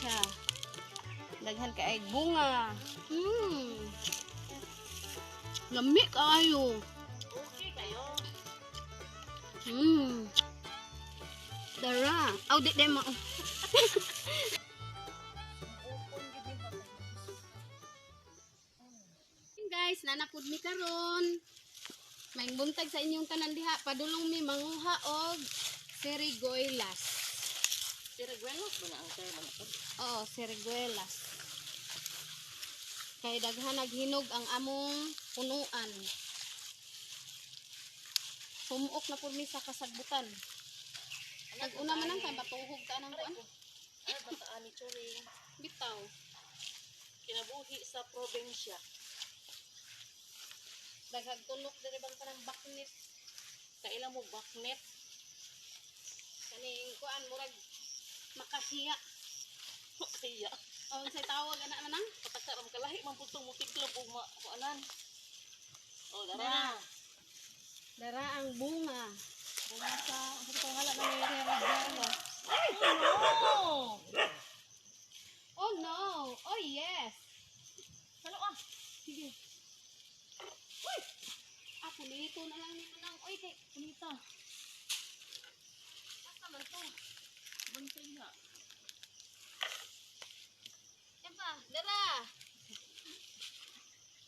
siya. Daghan kay bunga. Lami kaayo. Okay kayo. Dara. Aw, di di mo. Guys, nanapud mi karon. May buntag sa inyong tanan diha. Padulong mi manguha og siriguelas. Siriguelas ba na ang term ano? Oo, siriguelas. Kay daghan naghinog ang among punuan. Sumuok na pud mi sa kasagbutan. Nag-una man ang kay batuhog ka ng kuan. Ano ba sa ani churing? Bitaw. Kinabuhi sa probinsya. Daghag tulok diri bang kanang baknit. Kaila mo baknet. Kaning kuan murag makahiya. Kaya O unsay tawag ana manang? patakaram kalahi man pud tong mutiklop ug ma kuanan. Oh, dara. Dara. Dara ang bunga. Bunga sa ang sa pangalan ng Siriguelas. Oh, no! Oh no. Oh yes. Salo ah. Sige. Uy! Ah, punito na lang ni Manang. Uy, kay Punita. asa man to? Bantay na. Yan pa, dara.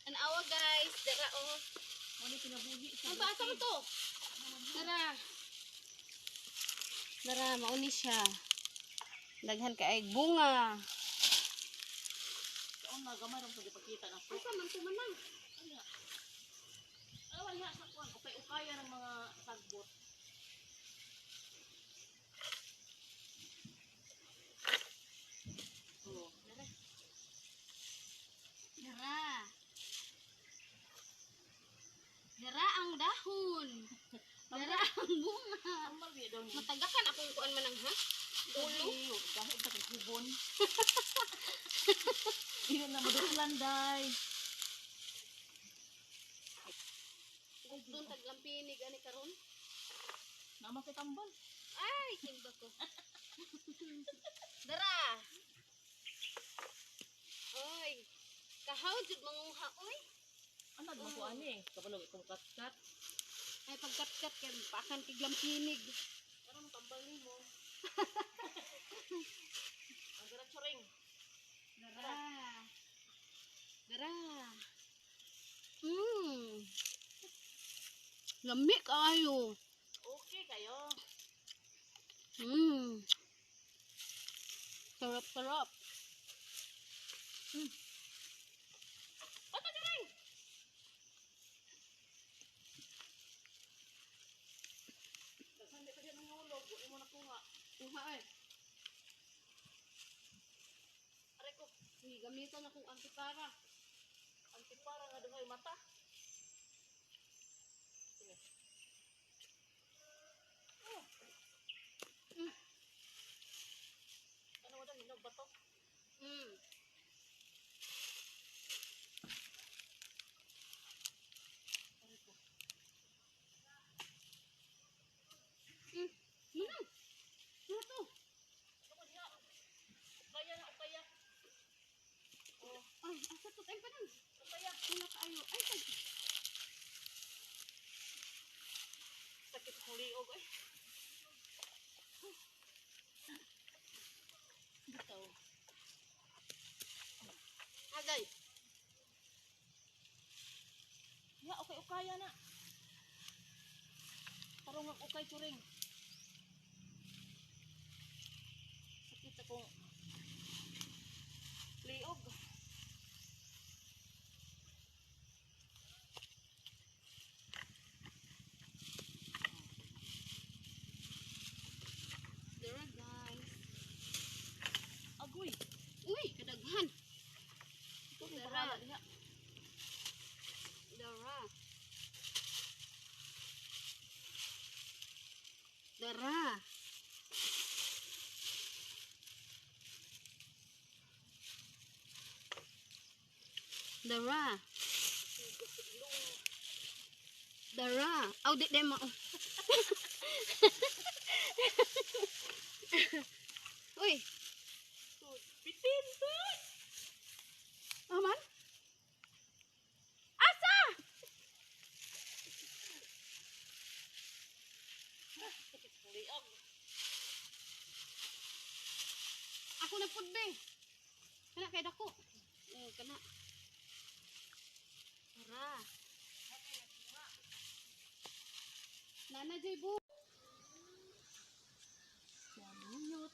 Anawa guys, dara oh. Mo ni kinabuhi sa Ano ba asa man to? Dara. Dara, mauni siya. Daghan kay bunga. Kaon na gamay ra sa gipakita na. Asa man to, Manang? Ano? Ano wala sa kuan? Ukay-ukaya ng mga sagbot. Oh, dara. Dara. Dara ang dahon. Dara ang bunga. Tambal biya daw ni. Matagakan akong kuan manang ha? Ulo. Ulo. Dahil sa kaghubon. Hindi na maduklan, day. Doon taglampinig ani karon. Nama kay tambal. Ay, kimba ko. Dara. Oy. Kahaw jud manguha oy. Ano ba ko ani? Kabalo itong kat-kat. Ay pagkat-kat kay pakan kay lampinig. Karon tambal nimo. Ang dara churing. Dara. Dara. Lami kaayo. Okay kayo. Sarap sarap. Bata churing. Daghan di pa diyan ang ulog, di mo nakuha. Kuha ay. Aray ko, Sige, gamiton akong antipara. antipara nga duhay mata. Sige. Oh. Ano mo daw, hinog ba to? Aray ko. Manang. Ano to? Ano mo diha? Ukaya na, ukaya. Oh, Ay, asa to? Ay, panang. ukaya. Wala kaayo. Ay, kay. Sakit akong liog ay. Bitaw. Agay. Ya, okay, ukaya na. Tarong ang ukay churing. Sakit akong liog. Dara, guys. Agoy. Uy, kadaghan. Ito ni Dara. bahala diha. Dara. Dara. Dara. Dara. Aw, di di mo. Uy, Tud. Aman? Asa? Liog. Ako na pud be. Kana kay dako. Kana. Tara. Nana joy bu. Saluyot.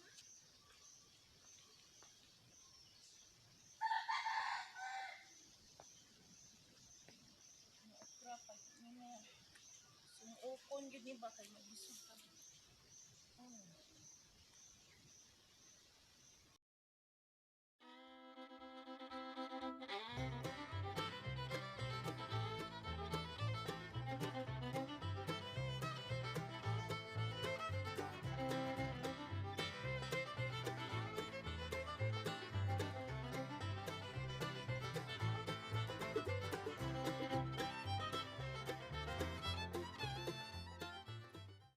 Okra pa nimo. Sumukon gyud ni ba kay magisog ka.